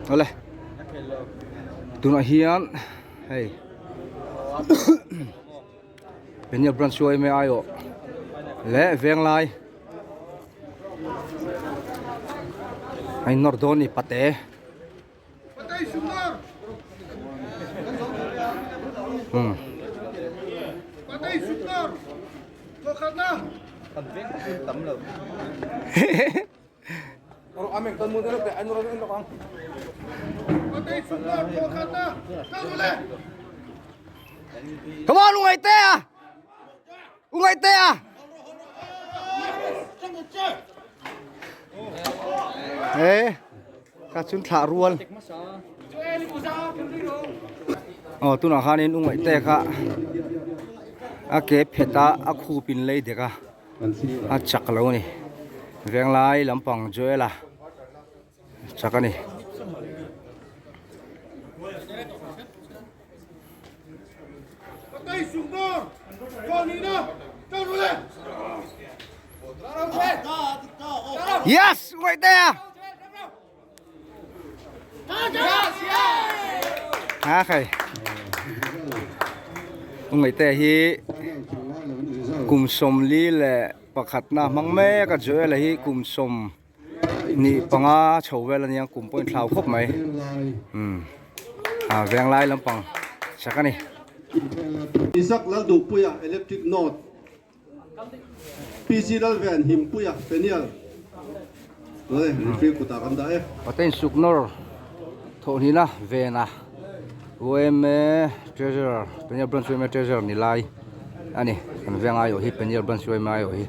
Awle tunah hian hei Peniel branch chu yma aiawh leh venglai a innawr dawn a ni pate. Come on, Ungaitea! Ungaitea! Hey, ka chun thlah rual. Aw tunah khanin Ungaitea kha a ke phet a, a khup in lei dek a. A chak lo a ni venglai lampang Joel-a chak a ni. Yes! Ngaihtea! Ha khai. Ngaihtea hi kum 41 leh pakhatna hmang mek a Joel-a hi kum 15 chho vel ania kum pawh a inthlau khawp mai. Umm a venglai lampang sak a ni. Isaac Lalduhpuia Electric Note PC Lalven Himpuia Peniel Awle referee kutah kan dah e. Paten Suknawr thawhhnihna vena yma Treasurer Peniel Branch yma Treasurer ni lai a ni. Kan veng aiawh hi Peniel Branch yma aiawh hi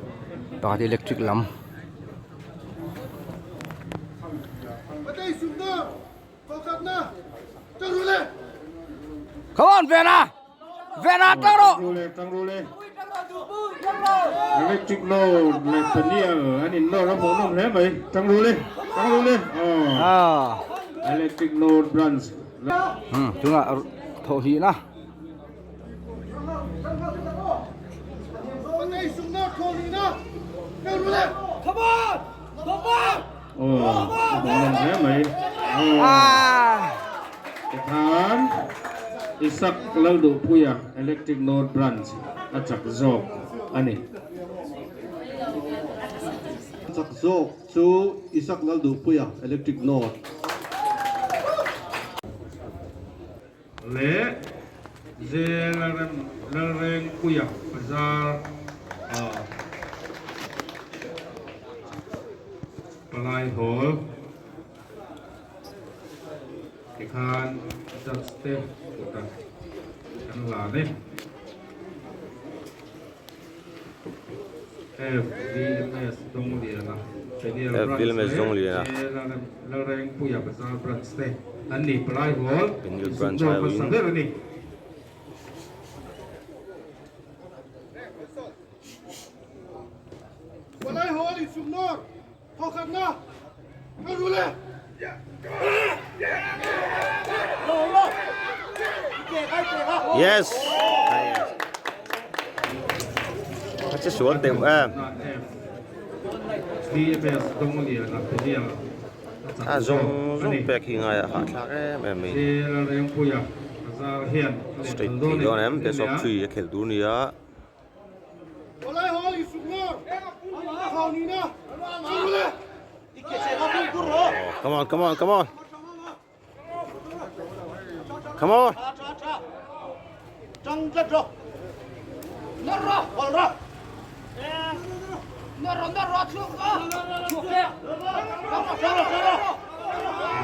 pakhat electric lam. Paten Suknawr thawhkhatna Tangrule. Come on Vena! Vena tang rawh! Tang ru le. Electric load leh panial an in nawr a hmuh nawm hle mai. Tang ru le. Tang ru le. Ah. Electric load branch. Tunah thawh hnih na. Aw a hmuh nawm hle mai. Ah. Tikhan Isak Lalduhpuia Electric North Branch a chak zawk a ni. A chak zawk chu Isak Lalduhpuia Electric North. Leh Lalrengpuia Bazar ah Palai Hall. Tikhan judge te kutah kan la ni. FVMS Dongliana, Peniel Branch leh Lalrengpuia Bazar Branch te an ni. Palai Hall insukzawm hmasa ber a ni. Palai Hall insuknawr Thawkhatna ka rul e. Yes. A che sual teuh em. A zawng zawng pek hi ngai a hahthlak em em mai. Straight thei dawn em best of three a khelh tur nia. Come on, come on, come on. Come on.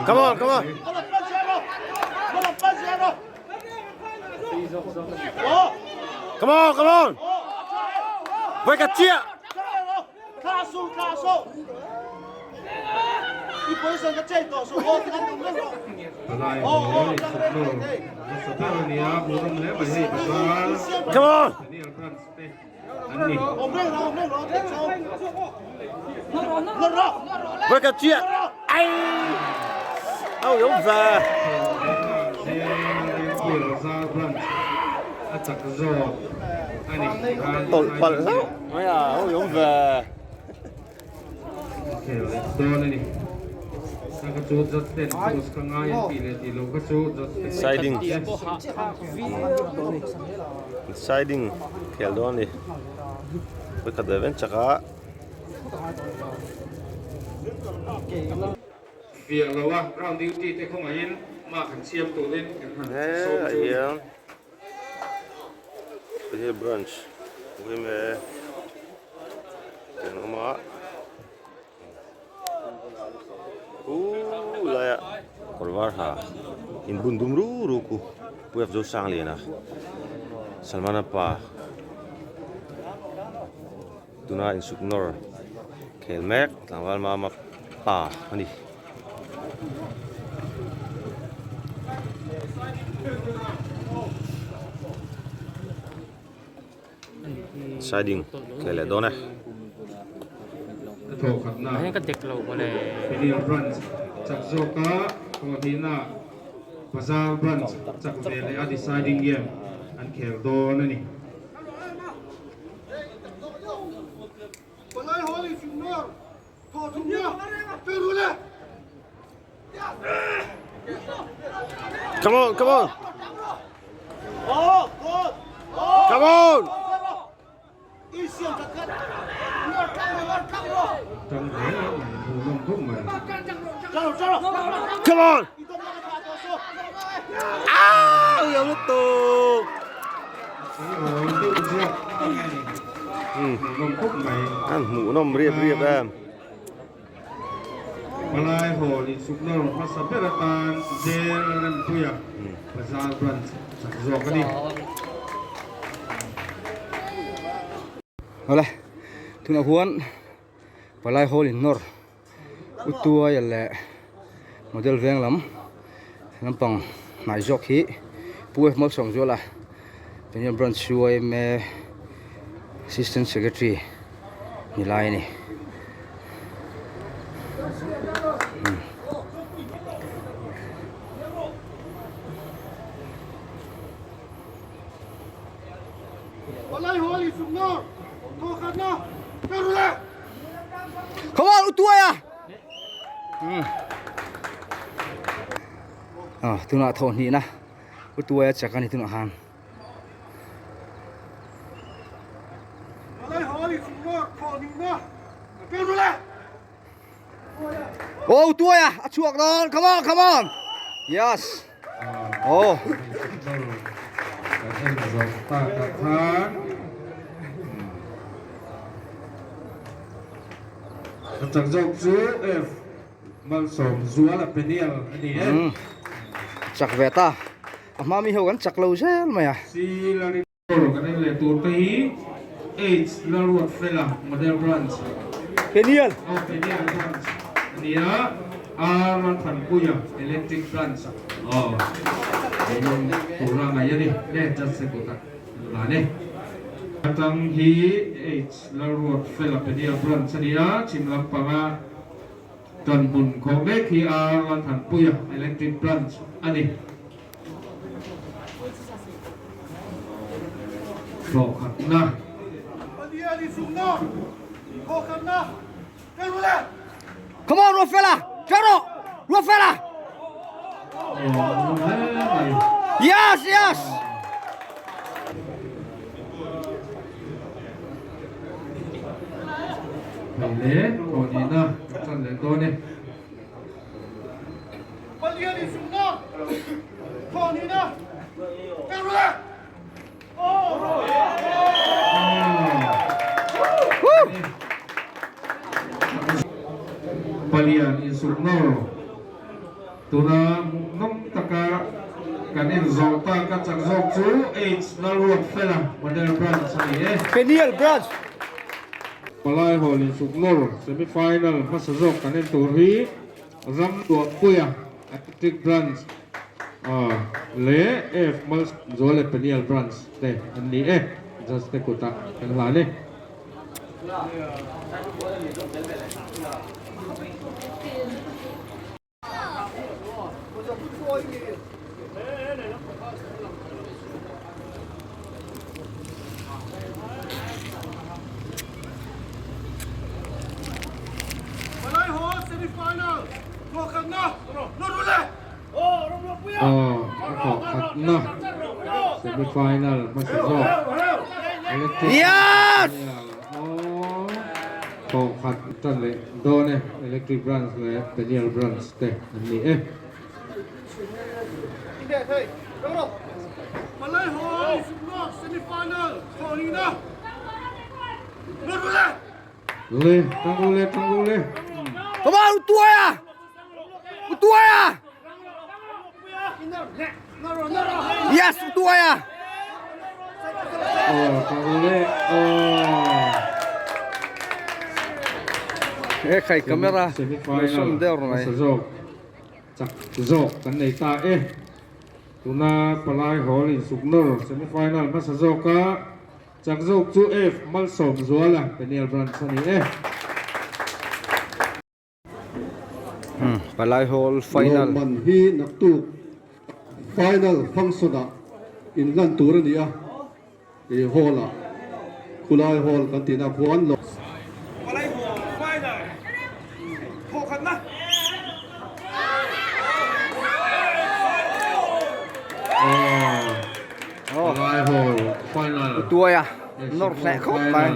Come on, come on. Come on, come on. Với cả chia. Come on. Với cả chia. Ai. Au giống về. Tolh palh hlauh mai a, au giống về. kha chu judge ten cross ka ngai an tih leh tih loh kha chu judge te Siding siding khel dawn a ni vawikhat ve ven chak a. Fiah lo a ground duty te khawngaihin mark an siam turin kan han sawm Helah chu a ni. hian Pahnih branch yma te an awm a uuh laiah kawr var ha inbun dum ru ru ku Pu F Zosangliana Salmana pa tuna insuk nawr khel mek tlangval mama pa a ni. Siding khel leh dawn e. Come on, come on. Come on. Come on. Ah, ui lutuk. An hmuh nawm riap riap em. Palai Hall insukna rawn hmasa ber atan Jail Rempuia Bazar Branch chak zawk a ni. Awle, tunah huan Palai Hall in nawr Utuaia leh Model veng lam lampang hnai zawk hi Pu F Malsawmzuala Peniel Branch CYMA Assistant Secretary ni lai a ni. Come on, Utuaia! Ah, tunah thawh hnihna Utuaia chak a ni tunah khan. Oh, Utuaia a chhuak dawn. Come on, come on. Yes. Oh. Chak zawk chu F Malsawm Zuala Peniel a ni e. Chak ve ta. A hma mi ho kan chak lo zel mai a. C Larry Dawr kan en leh tur te hi H Lalruatfela Model Branch. Peniel. Aw Peniel Branch a ni a, R Lalthanpuia Electric Branch. Aw eng tura ngaih a ni le just se kutah an e. Atang hi H Lalruatfela Peniel Branch a ni a, chhim lampanga Tan hmun khawh mek hi R Lalthanpuia Electric Branch a ni. Hlawhkhatna. Come on Ruatfela! Try rawh! Ruatfela! Yes! Yes! Hei le, thawh nihna kan chan leh dawn e. Palian insuk nawr tuna hmuhnawm taka kan inzawh tak a chak zawk chu H Lalruatfela Model Branch a ni e. Peniel Branch. Palai Hall insuk nawr semi final hmasa zawk kan en tur hi Ramtuahpuia Athletic Branch leh F Malsawmzuala Peniel Branch te an ni e. Judge te kutah kan hlan e. Aw a thawh khatna semi final hmasa zawk electric Yes! Aw thawh khat tan leh dawn e electric branch leh Peniel branch te an ni e. Le tang le tang le. Come on, Utuaia! Utuaia! Yes, Utuaia! Oh, tang le. Oh. E khai camera. Semi final. Der mai. Chak zawk kan nei ta e. Tuna palai hall in suknawr semi final hmasa zawka chak zawk chu F Malsawm Zuala Peniel Branch a ni e. Palai hall final. Lawmman hi naktuk final function ah inhlan tur a ni a. He hall ah khulai hall kan tihna khuan lo. Palai hall final thawhkhatna. Palai hall final. Tuai a nawr hleh khawp mai.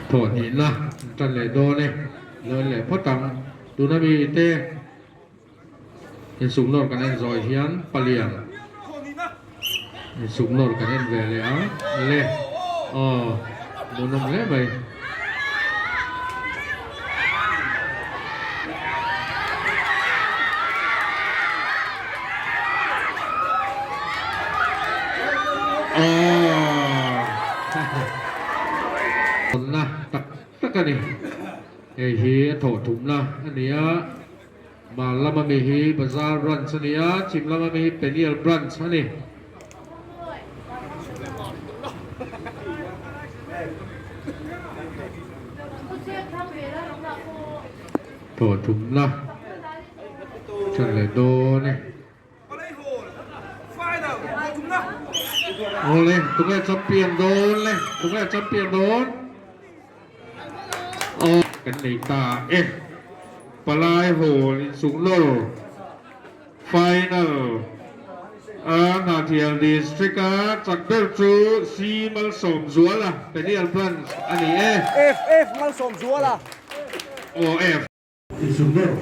Thawh hnihna tan leh dawn e. Lawn leh phawt ang. Tuna mi te. Insuknawr kan en zawih hian palian insuknawr kan en ve leh a le aw hmuhnawm hle mai. Aw tak tak a ni hei hi a thawh thumna a ni a. Hmar lama mi hi Bazar Branch a ni a, chhim lama mi hi Peniel Branch a ni. Thawh thumna than leh dawn e. Awle, tunge champion dawn le, tunge champion dawn? Aw kan nei ta e. Palai Hall insuknawr final a Hnahthial District a chak ber chu C Malsawmzuala Peniel Branch a ni e. F F Malsawmzuala. Aw F. Insuknawr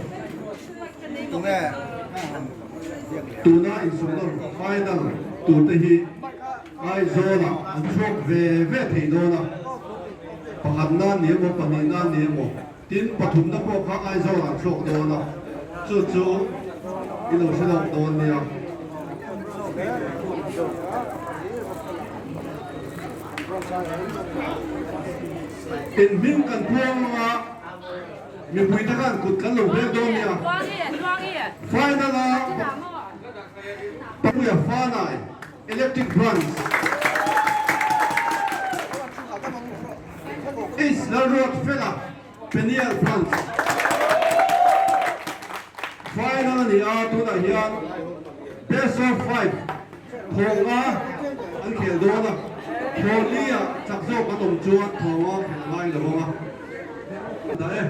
tuna insuknawr final tur te hi Aizawlah an chhuak ve ve thei dawn a, pakhat nan ni emaw pahnih nan ni emaw tin pathumna pawh kha Aizawlah an chhuak dawn a, chu chu i lo hre lawk dawn nia. Inhming kan puang anga. Mipui te khan kut kan lo bel dawn nia. Final a Papuia Fanai Electric Branch East Lalruat Fela Peniel Branch Final a ni a tunah hian Best of 5 thawnga an khel dawn a Thawhli ah chak zawk an awm chuan thawnga khel ngai lo ang a. Dah e.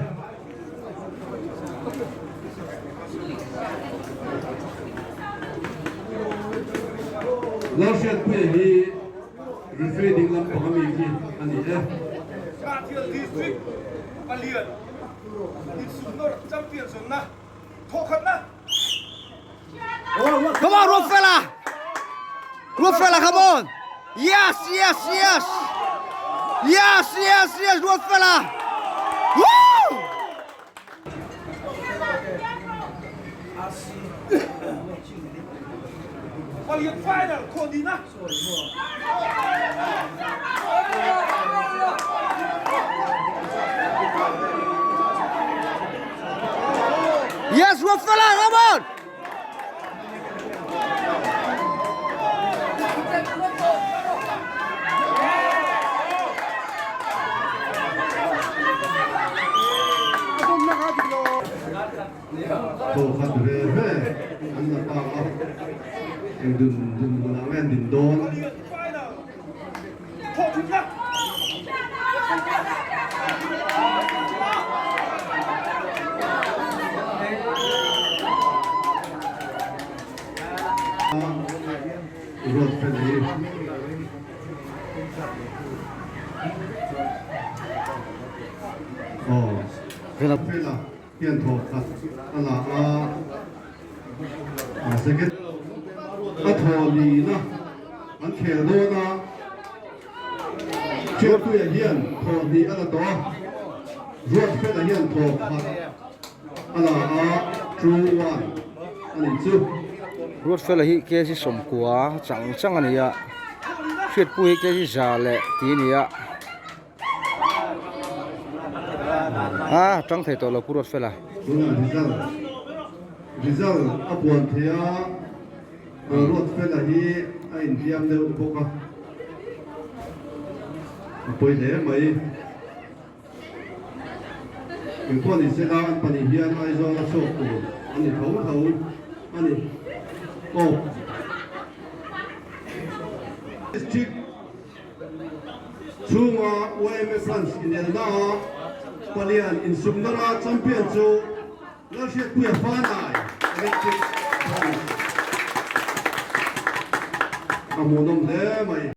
Lalhriatpuia hi referee ding lampang ami khi a ni e. Hnahthial District palian insumnawr champion zawnna thawhkhatna. Come on, Ruatfela! Ruatfela, come on! Yes, yes, yes! Yes, yes, yes, Ruatfela! Woo! Palian final thawhnihna. Yes, Ruatfela, come on! Thawkhat ve ve an la ta a, eng dun dun hmunah nge an din dawn? Ruat fel hi. Aw. Fela. Fela hian thawh khat a la a. A second a thaw nihna an khel dawn a. Hriatpuia hian thaw hnih a la tawh a. Ruat Fela hian thaw khat a la a, 2-1 a nih chu. Ruatfela hi kg 90 chang chang a ni a, Hriatpuia hi kg 100 leh ti a ni a. A tang thei tawh lo Pu Ruatfela. Tunah result result a puan thei a, Ruatfela hi a inhliam deuh bawk a, a pawi hle mai. Engpawh ni sela an pahnih hian Aizawl a chhuak tur a ni tho tho a ni. Aw. District chhunga yma Branch inelna a palian insumnara champion chu Lalhriatpuia Fanai Electric Branch a hmuhnawm hle mai.